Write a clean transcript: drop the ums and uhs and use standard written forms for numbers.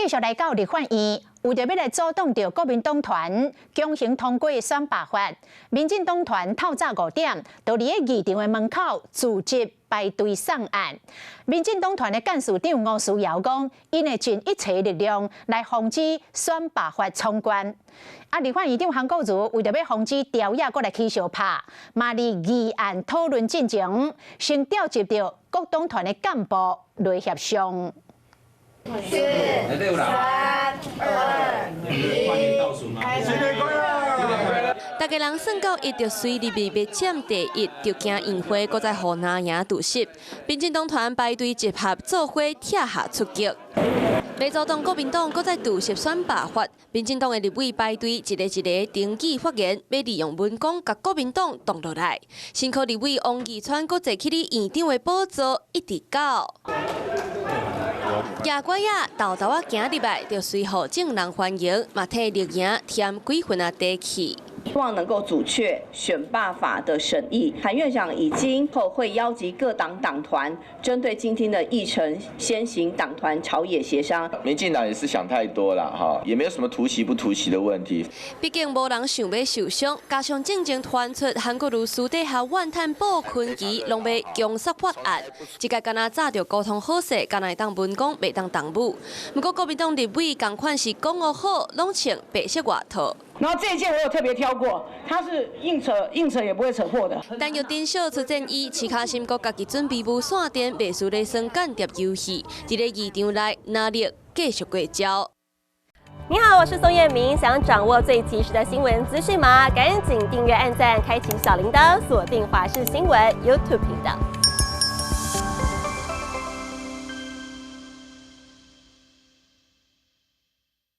繼續來到立法院，為著欲來阻擋著國民黨團強行通過選罷法，民進黨團透早5點，就佇咧議場的門口組織排隊送案。民進黨團的幹事長吳思瑤講，𪜶會盡一切力量來防止選罷法闖關。啊，立法院長韓國瑜為著欲防止朝野閣來起相拍，嘛佇議案討論進前，先調集著各黨團的幹部來協商。四、三、二、一，新年快樂！逐家人算到一就隨入去，欲佔第一，就驚院會閣再予藍營突襲。民進黨團排隊集合，做伙拆下出擊。欲阻擋國民黨閣再突襲選罷法，民進黨的立委排隊一个一个登記發言，欲利用文攻共國民黨擋落來。新科立委王義川閣坐起咧院長的寶座，一直到。蜈拐仔沓沓仔行入來，就隨予眾人歡迎，嘛替綠營添幾分仔底氣。希望能夠阻卻選罷法的審議。韓院長已經後會邀集各黨黨團，針對今天的議程先行黨團朝野協商。民進黨也是想太多了哈，也沒有什麼突襲不突襲的問題。畢竟無人想欲受傷，加上進前傳出韓國瑜私底下怨嘆布坤奇，攏欲強殺法案，這個敢若早就溝通好勢，敢若會當文攻，袂當動武。毋過國民黨立委仝款是講予好，攏穿白色外套。然後這一件我有特別挑過，它是硬扯硬扯也不會扯破的。陳玉珍秀出戰衣，徐卡心閣家己準備無線電，袂輸咧耍間諜遊戲，佇咧議場內拿力繼續過招。你好，我是宋燕明，想掌握最及時的新聞資訊嗎？趕緊訂閱、按讚、開啟小鈴鐺，鎖定華視新聞 YouTube 頻道。